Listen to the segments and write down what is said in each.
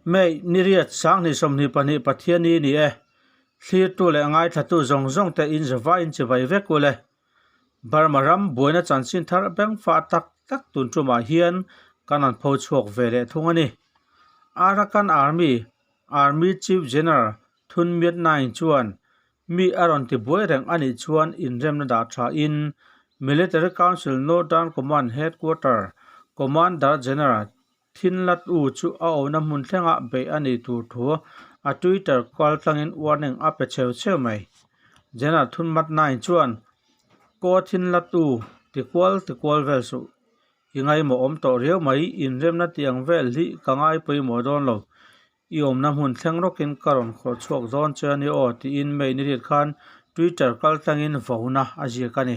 May ni riat 2022 Pathianni ni e. Thlirtu leh ngaithlatu zawng zawng te in zavai in chibai vek ule. Burma ram buaina chanchin thar beng fah tak tak tun tumah hian kan han pho chhuak ve leh thung a ni. Arakan Army, Army Chief General Thun Myat Naing chuan mi a rawn ti buai reng a nih chuan inremna dah tha in Military Council Northern Command Headquarter Commander General Thinlat U chu a awmna hmun thlengah beih a nih tur thu a Twitter kual tlangin warning a pe cheu cheu mai. General Thunmat Naing chuan, Kaw Thinlat U, ti kual ti kual vel suh. I ngaimawh awm tawh riau mai, inremna tiang vel hi ka ngai pawimawh dawn lo. I awmna hmun thleng rawkin ka rawn khawrh chhuak dawn che a ni aw, tiin May ni riat khan Twitter kal tlangin vona a ziak a ni.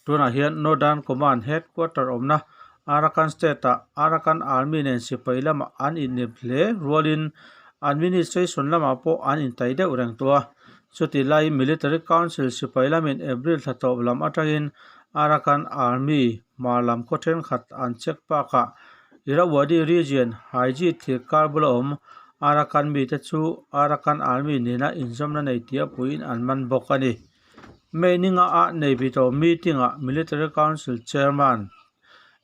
Tunah hian Northern Command headquarter awmna Arakan State-ah Arakan Army nen sipai lamah an innep hle rualin administration lamah pawh an intai deuh reng tawh a. Chutih laiin Military Council sipai lamin April thla tawp lam atangin Arakan Army hmar lam khaw thenkhat an check bakah Irrawaddy Region Haiji thlir kar bula awm Arakan mite chu Arakan Army nena inzawmna nei tia puiin an man bawk a ni. May ni ngaah nei bi tawh meeting-ah Military Council Chairman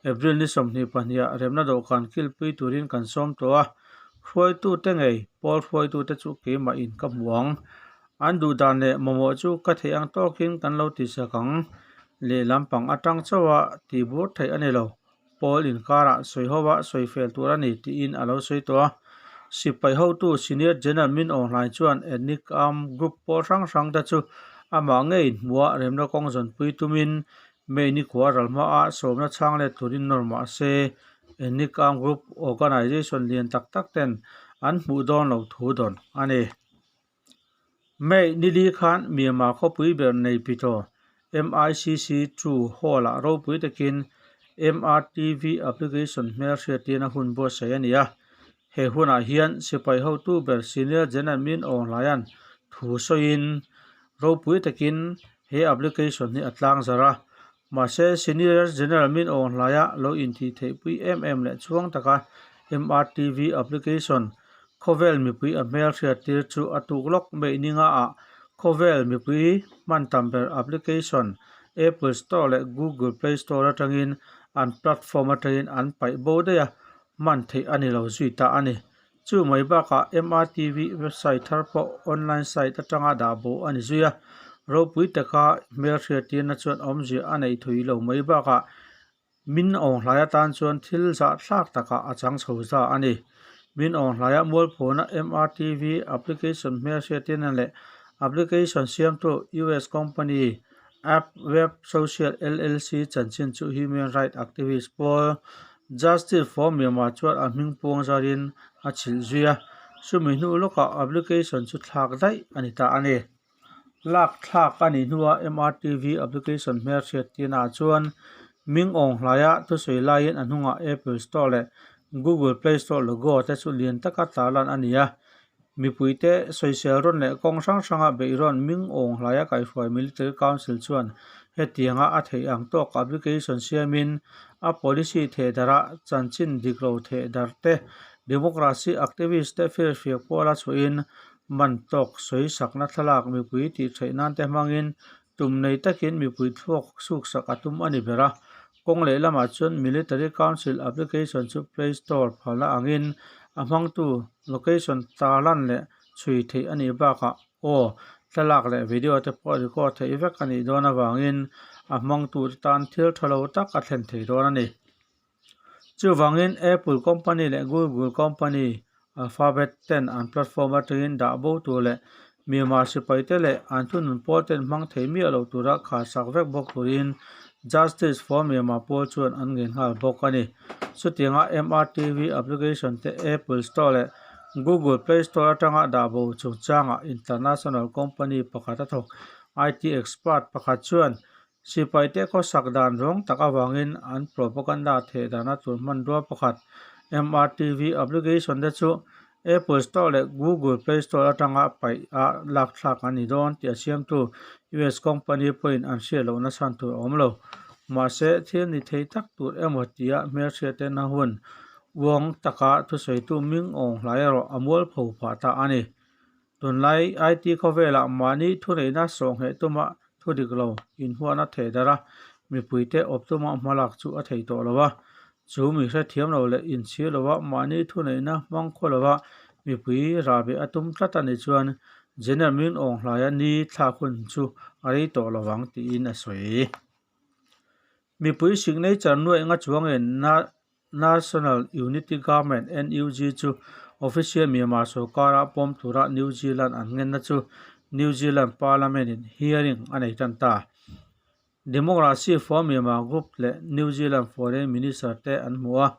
April ni 22 ah remna dawhkan kilpui turin kan sawm tawh a, hruaitute ngei pawl hruaitute chu keimah in ka hmu ang. An duh dan leh mamawh chu ka theih ang tawkin kan lo tisak ang. Lehlam pang atang chauha tihbur theih a ni lo. Pawl inkarah sawi ho a sawi fel tur a ni tiin a lo sawi tawh a. Sipai hotu Senior General Min Aung Hlaing chuan ethnic armed group pawl hrang hrang te chu amah ngei inhmuha remna kawng zawnpui tumin May ni khua ral hmaah sawmna chhang let turin nawr mah se ethnic armed group organization lian tak tak ten an hmuh dawn lo thu dawn a ni. May ni li khan Myanmar khawpui ber nei pitaw MICC 2 Hall-ah ropui takin MRTV application hmelhriattirna hun buatsaih a ni a. He hunah hian sipai hotu ber Senior General Min Aung Hlaia'n thu sawiin ropui takin he application hi a tlang zarh a. Mahse, Senior General Min Aung Hlaia lo intih theihpui em em leh chhuang taka MRTV application khawvel mipui a hmelhriattir chu a tuk lawk mai ningaah khawvel mipui hman tam ber application Apple Store leh Google Play Store atangin an platform atangin an paih bo daih a, hman theih a ni lo zui ta a ni. Chu mai bakah MRTV website thar pawh online site atanga dah bo a ni zui a, ropui taka hmelhriattirna chuan awmzia a neih thui lo mai bakah Min Aung Hlai atan chuan thil zahthlak takah a chang chho za a ni. Min Aung Hlaia mualphawna MRTV application hmelhriattirna leh application siamtu US company App Web Social LLC chanchin chu human rights activist pawl Justice for Myanmar chuan a hming puang zarin a chhilh zui a, chumi hnu lawkah application chu thlak daih a ni ta a ni. Lak thlak a nih hnuah MRTV application hmelhriattirnaah chuan Ming Aung Hlaia thusawi laiin a hnungah Apple Store leh Google Play Store logo te chu lian taka tarlan a ni a. Mipuite sawisel rawn leh kawng hrang hranga beih rawn Ming Aung Hlaia kaihhruai Military Council chuan hetianga a theih ang tawk application siamin a policy thehdarh a chanchin dik lo thehdarh te democracy activist te firfiak pawla chhuahin Man tawk sawi sakna thlalak mipui tih theih nan te hmangin tum nei takin mipui thluak suksak a tum a ni ber a. Kawng lehlamah chuan Military Council application chu Play Store phalna angin a hmangtu location tarlan leh chhui theih a nih bakah aw thlalak leh video te pawh record theih vek a nih dawn avangin a hmangtute tan thil tha lo tak a thlen thei dawn a ni. Chuvangin Apple company leh Google company Alphabet ten an platform atangin dah bo tur leh Myanmar sipaite leh an thunun pawl ten hmang thei miah lo tura kharsak vek bawk turin Justice for Myanmar pawl chuan an ngen nghal bawk a ni. Chutianga MRTV application te Apple Store leh Google Play Store atanga dah bo chungchangah international company pakhat a thawk IT expert pakhat chuan Sipaite khawsak dan rawng tak avangin an propaganda theh dana tur hmanrua pakhat MRTV application te chu Apple Store leh Google Play Store atanga paih a lak thlak an ni dawn tih a siamtu US company pawhin an hriat lohna chhan tur a awm lo. Mahse, thil ni thei tak tur emaw tia hmelhriat tena hun. Uang taka thusawitu Ming Aung Hlaing erawh a mualpho phah ta a ni. Tunlai IT khawvelah mahni thuneihna sawhngheh tuma thu dik lo inhuahna theh darh a, mipuite awp tuma hmalak chu a thei tawh lo a. Chu mi hrethiam lo leh inchhir lova mahni thuneihna hmang khaw lova mipui rahbeh a tum tlat a nih chuan General Min Aung Hlaia ni thlak hun chu a rei tawh lo vang tiin a sawi. Mipui signature nuaih nga chuangin National Unity Government, NUG, chu official Myanmar sorkara pawm tura New Zealand an ngenna chu New Zealand Parliament-in hearing a nei tan ta. Democracy for Myanmar Group leh New Zealand Foreign Minister te an hmu a.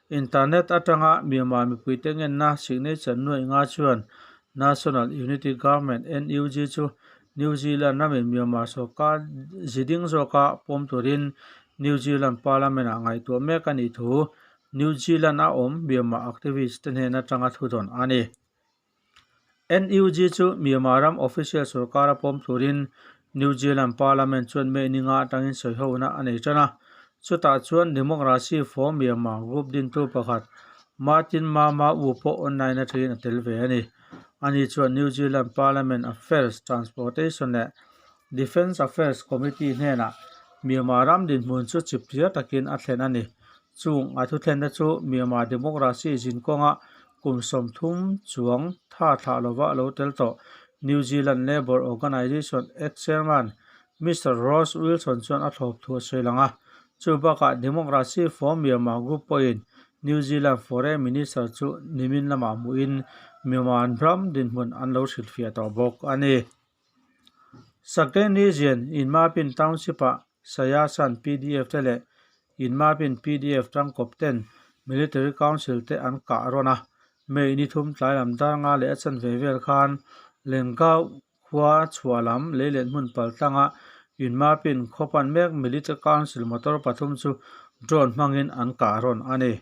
Internet atanga Myanmar mipuite ngenna signature nuaih nga chuan National Unity Government, NUG, chu New Zealand ramin Myanmar sorkar ziding zawka pawm turin New Zealand Parliament-ah ngaihtuah mek a nih thu New Zealand-a awm Myanmar activist te hnen atanga thudawn a ni. NUG chu Myanmar ram official sorkara pawm turin New Zealand Parliament chuan May ninga atangin sawihona a nei tan a. Chutah chuan Democracy for Myanmar group dintu pakhat Martin Ma Ma U pawh online atangin a tel ve a ni. Ani chuan New Zealand Parliament Affairs, Transportation leh Defence Affairs Committee hnenah Myanmar ram dinhmun chu chipchiar takin a thlen a ni. Chung a thuthlenna chu Myanmar democracy zinkawnga kum 30 chuang tha thlah lova lo tel tawh New Zealand Labour Organisation ex-chairman Mister Ross Wilson chuan a thlawp thu a sawi lang a. Chu bakah Democracy for Myanmar group pawhin New Zealand Foreign Minister chu nimin lamah hmuhin Myanmar ram dinhmun an lo hrilhfiah tawh bawk a ni. Sagaing Region Inmapin Township-ah Sayasan pdf te leh Inmapin pdf tangkawp ten Military Council te an kah rawn a. May ni thum tlai lam dar nga leh a chanve vel khan Lengau Khua chhuah lam lei leh hmun pal tlanga inmapin khaw pan mek Military Council motor pathum chu drone hmangin an kah rawn a ni.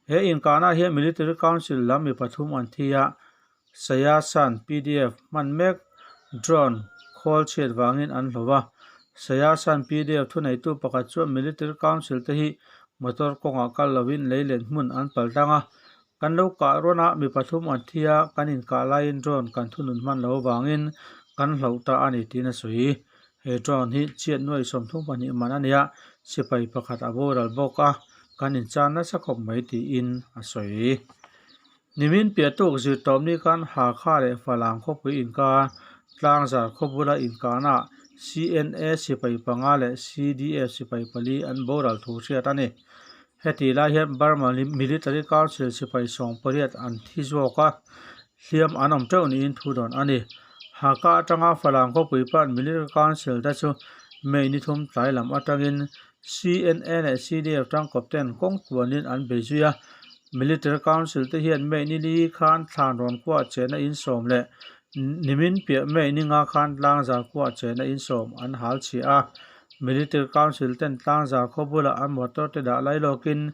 He inkahna hian Military Council lam mi pathum an thi a, Sayasan pdf hman mek drone khawl chhiat vangin an hlo a. Sayasan pdf thuneitu pakhat chuan Military Council te hi motor kawngah kal lovin lei leh hmun an pal tlang a, Kan lo kah rawn a, mi pathum an thi a, kan inkah laiin drone kan thunun hman lo avangin kan hloh ta a ni tiin a sawi. He drone hi chiat nuai 32 man a ni a, sipai pakhat a boral bawk a, kan inchan nasa khawp mai tiin a sawi. Nimin piah tuk zirtawpni khan Hakha leh Falang khawpui inkar Tlangzar khaw bula inkahnaah CNA sipai panga leh CDF sipai pali an boral thu hriat a ni. Heti lai hian Burma Military Council sipai 18 an thi zawk a, hliam an awm teuh niin thu dawn a ni. Hakha atanga Falam khawpui pan Military Council te chu May ni thum tlai lam atangin CNA leh CDF tangkawp ten kawng tuanin an bei zui a. Military Council te hian May ni li khan thlan rawn kuah chehna in sawm leh nimin piah May ni nga khan tlangzar kuah chehna in sawm an hal chhiah a. Military Council ten tlangzar khaw bulah an motor te dah lai lawkin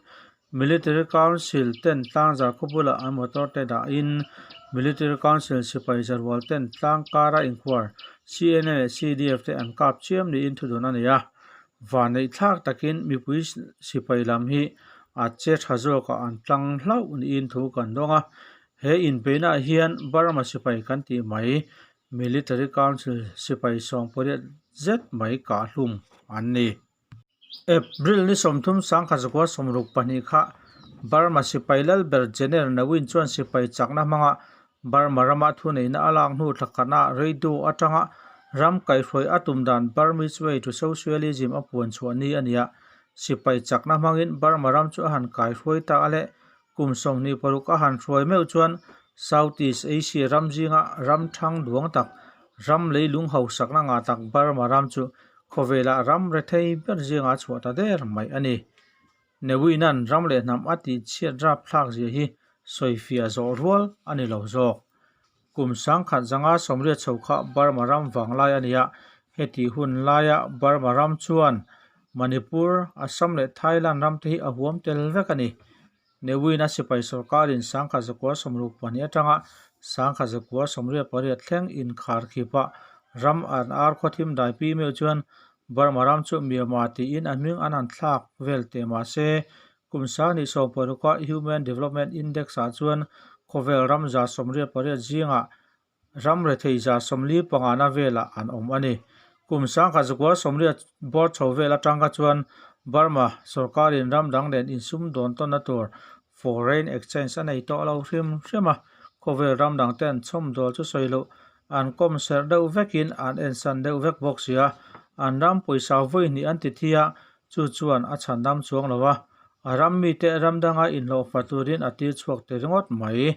Military Council ten tlangzar khaw bulah an motor te dahin Military Council sipai zarual ten tlang kara inkhuar CNA leh CDF te an kap chiam niin thudun a nei a. Vanneih thlak takin mipui sipai lam hi a che tha zawkah an tlang hlauh niin thu kan dawng a. He inbeihnaah hian Burma sipai kan tih mai Military Council sipai 80 zet mai kahhlum an ni. April ni 30 1962 kha Burma sipai lalber General Ne Win chuan sipai chakna hmanga Burma rama thuneihna a lak hnu thlakhatnaah radio atanga ram kaihhruai a tum dan Burmese Way to Socialism a puan chhuah ni a ni a. Sipai chakna hmangin Burma ram chu a han kaihhruai ta a le. Kum 26 a han hruai meuh chuan South East Asia ram zinga ram thang duang tak, ram leilung hausakna ngah tak Burma ram chu khawvelah ram rethei ber zinga chhuah ta der mai a ni. Ne Win-a'n ram leh hnam a tih chhiat rapthlak zia hi sawifiah zawh rual a ni lo zawk. Kum 1980 chho kha Burma ram vanglai a ni a, heti hun laia Burma ram chuan Manipur, Assam leh Thailand ram te hi a huam tel vek a ni. Ne Win-a sipai sorkarin 1962 atanga 1988 thleng inkharkhipah ram an ar khawthim daipi meuh chuan Burma ram chu Myanmar tiin a hming an han thlak vel teh mah se. Kum 2016-a Human Development Index-ah chuan khawvel ram 88 zingah ram rethei 45 na velah an awm a ni. Kum 1980 bawr chho vel atang kha chuan Burma sorkarin ram dang nen insum dawn tawnna tur foreign exchange a nei tawh lo hrim hrim a, khawvel ram dang ten chhawmdawl chu sawi loh an kawm serh deuh vekin an ensan deuh vek bawk si a, an ram pawisa vawi hnih an ti thi a, chu chuan a chhan dam chuang lo a, a ram mite ram danga inhlawhfa turin a tir chhuak ta ringawt mai.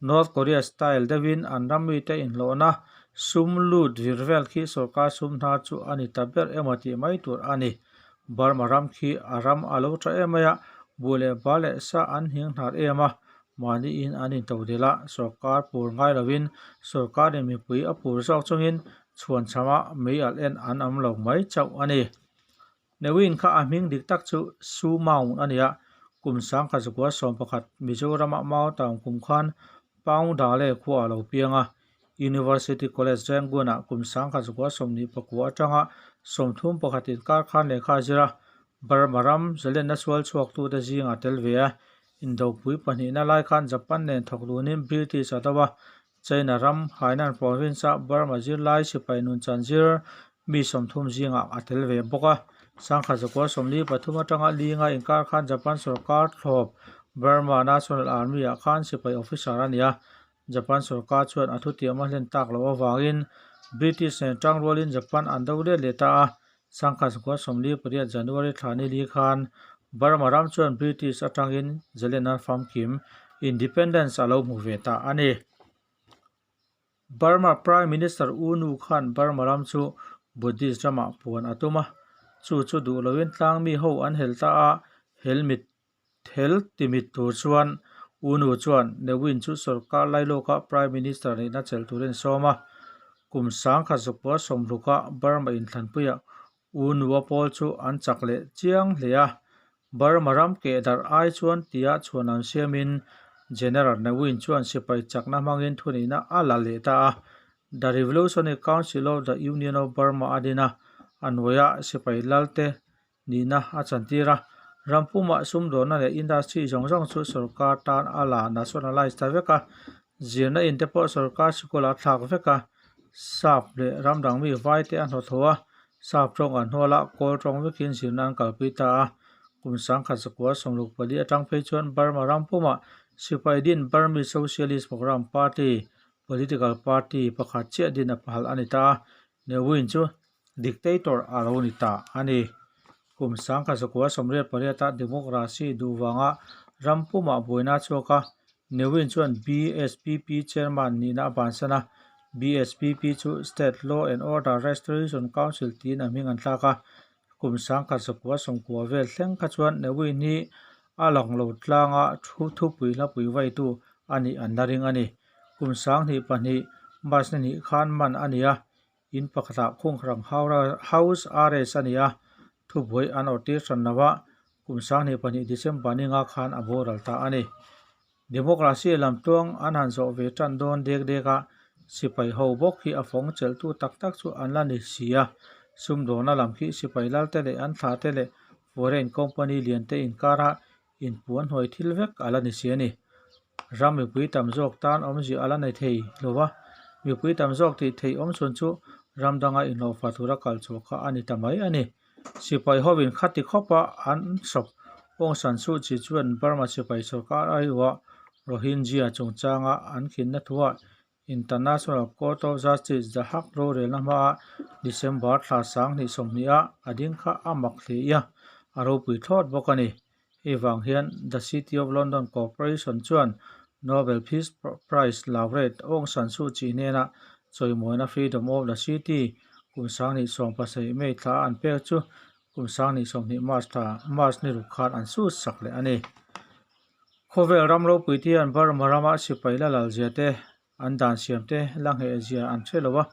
North Korea style deuhin an ram mite inhlawhna sum lut vir vel khi sorkar sum hnar chu a ni ta ber emaw tih mai tur a ni. Burma ram khi a ram a lo tha em mai a, buh leh ba leh sa an hing hnar em a, mahniin an intodel a, sorkar pur ngai lovin sorkarin mipui a pur zawk chungin chhuanchhama mei alh en an awm lo mai chauh a ni. Newin kha a hming dik tak chu Su Maung a ni a, kum 1911 Mizorama Mautown kum khan Paungdale khua a lo piang a, University College Rangoon-ah kum 1929 atanga 31 inkar khan lehkha a zir a, Burma ram zalenna sual chhuaktute zingah tel ve a, Indopui pahnihna lai khan Japan nen thawk dunin British a do a, China ram Hainan Province-a Burma zirlai sipai nunchan zir mi 30 zingah a tel ve bawk a. 1943 atanga linga inkar khan Japan sorkar thlawp Burma National Army-ah khan sipai officer a ni a. Japan sorkar chuan a thutiam a hlen tak loh avangin British nen tangrualin Japan an do let leh ta a. 1948 January thla ni li khan Burma ram chuan British atangin zalenna famkim, independence, a lo hmu ve ta a ni. Burma Prime Minister U Nu khan Burma ram chu Buddhist ramah puan a tum a, chu chu duh loin tlangmi ho an hel ta a, helmet hel timit tur chuan U Nu chuan Ne Win chu sorkar lailawka Prime Minister nihna chelh turin a sawm a, kum 1960-a Burma inthlanpuiah U Nu-a pawl chu an chak leh chiang hle a, Burma ram keh darh ai chuan tia chhuan an siamin General Ne Win chuan sipai chakna hmangin thunihna a la leh ta a, The Revolutionary Council of the Union of Burma a din a, a hnuaiah sipai lalte nihna a chantir a, ram pumah sumdawnna leh industry zawng zawng chu sorkar tan a la nationalise ta vek a, zirna in te pawh sorkar sikul a thlak vek a, sap leh ram dang mi vai te a hnawthaw a, sap tawng an hnual a, kawl tawng vekin zirna an kalpui ta a, kum 1964 atang phei chuan Burma ram pumah sipai din Burmese Socialist Program Party political party pakhat chiah din a pahal a ni ta a, Ne Win chu dictator a lo ni ta a ni. Kum 1988-a democracy duh vanga ram pumah buaina a chhuak a, Ne Win chuan BSPP chairman nihna a bansan a, BSPP chu State Law and Order Restoration Council tiin a hming an thlak a. Kum 1990 vel thleng kha chuan Ne Win hi a lang lo tlanga thu thupui hlapui vaitu a nih an la ring a ni. Kum 2002 March ni hnih khan man a ni a, in pakhatah khunghrang house arrest a ni a, thubuai an awrhtir hran lo a, kum 2002 December ni nga khan a boral ta a ni. Democracy lamtluang an han zawh ve tan dawn dek dek a, sipai ho bawk hi a fawng chelhtu tak tak chu an la ni si a, sumdawna lam khi sipai lalte leh an thla te leh foreign company lian te inkara inpuan hnuai thil vek a la ni si a ni. Ram mipui tam zawk tan awmzia a la nei thei lo va, mipui tam zawk tih theih awm chhun chu ram danga inhlawhfa tura kal chhuah kha a ni ta mai a ni. Sipai hovin khati khawpa an sawp Aung San Suu Kyi chuan Burma sipai sorkar aiawha Rohingya chungchanga an khinna thuah International Court of Justice The Hague rorelna hmaa December thla 2020 a a ding kha a mak hle i a, a ropui thlawt bawk a ni. Hei vang hian The City of London Corporation chuan Nobel Peace Prize laureate Aung San Suu Kyi hnena chawimawina Freedom of the City kum 2017 May thla a an pek chu kum 2020 March thla March ni ruk khan an sut sak leh a ni. Khawvel ram ropui te hian Burma rama sipai la lal zia te, an dan siam te la ngheh zia an hre lo a,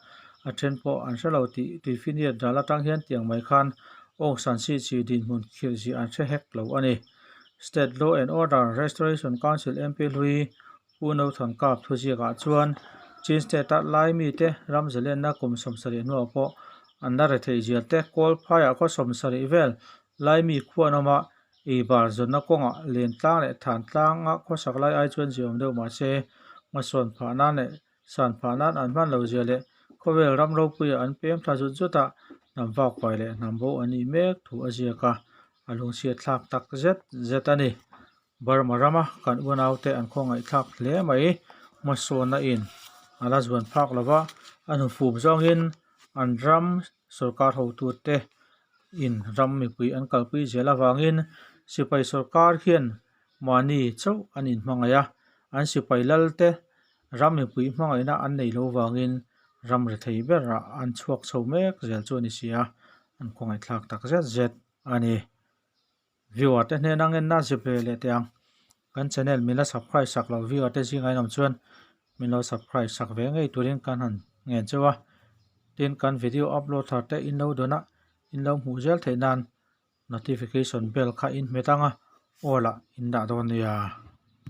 a then pawh an hre lo tih tuifiniat ral atang hian tiang mai khan Aung San Suu Kyi dinhmun khirh zia an hre hek lo a ni. State Law and Order Restoration Council MP hlui U No Than Kap thuziakah chuan Chin State-a lai mite ram zalenna kum 70 hnuah pawh an la retheih zia te, Kawlphaiah khaw 70 vel lai mi khuan awma. Eibar zawnna kawngah Lentlang leh Thantlang a khawsak lai ai chuan ziaawm deuh mah se, hmasawn phah nan leh san phah nan an hman lo zia leh khawvel ram ropuia an pem thla zut zut a, hnam vakvai leh hnam bo an nih mek thu a ziak a, a lungchhiat thlak tak zet zet a ni. Burma rama kan unaute an khawngaihthlak hle mai. Hmasawnna in a la zuan phak lova, a hnufup zawngin an ram sorkar hotute in ram mipui an kalpui zel avangin sipai sorkar hian mahni chauh an inhmangaih a, an sipai lalte ram mipui hmangaihna an nei lo vangin ram rethei berah an chhuak chho mek zel chu a ni si a, an khawngaihthlak tak zet zet a ni. Viewer te hnena ngenna zep ve leh teh ang. Kan channel min la subscribe sak lo viewer te zinga in awm chuan min lo subscribe sak ve ngei turin kan han ngen cheu a. Tin kan video upload thar te in lo dawn a, in lo hmuh zel theih nan notification bell kha in hmet ang a, all ah in dah dawn nia.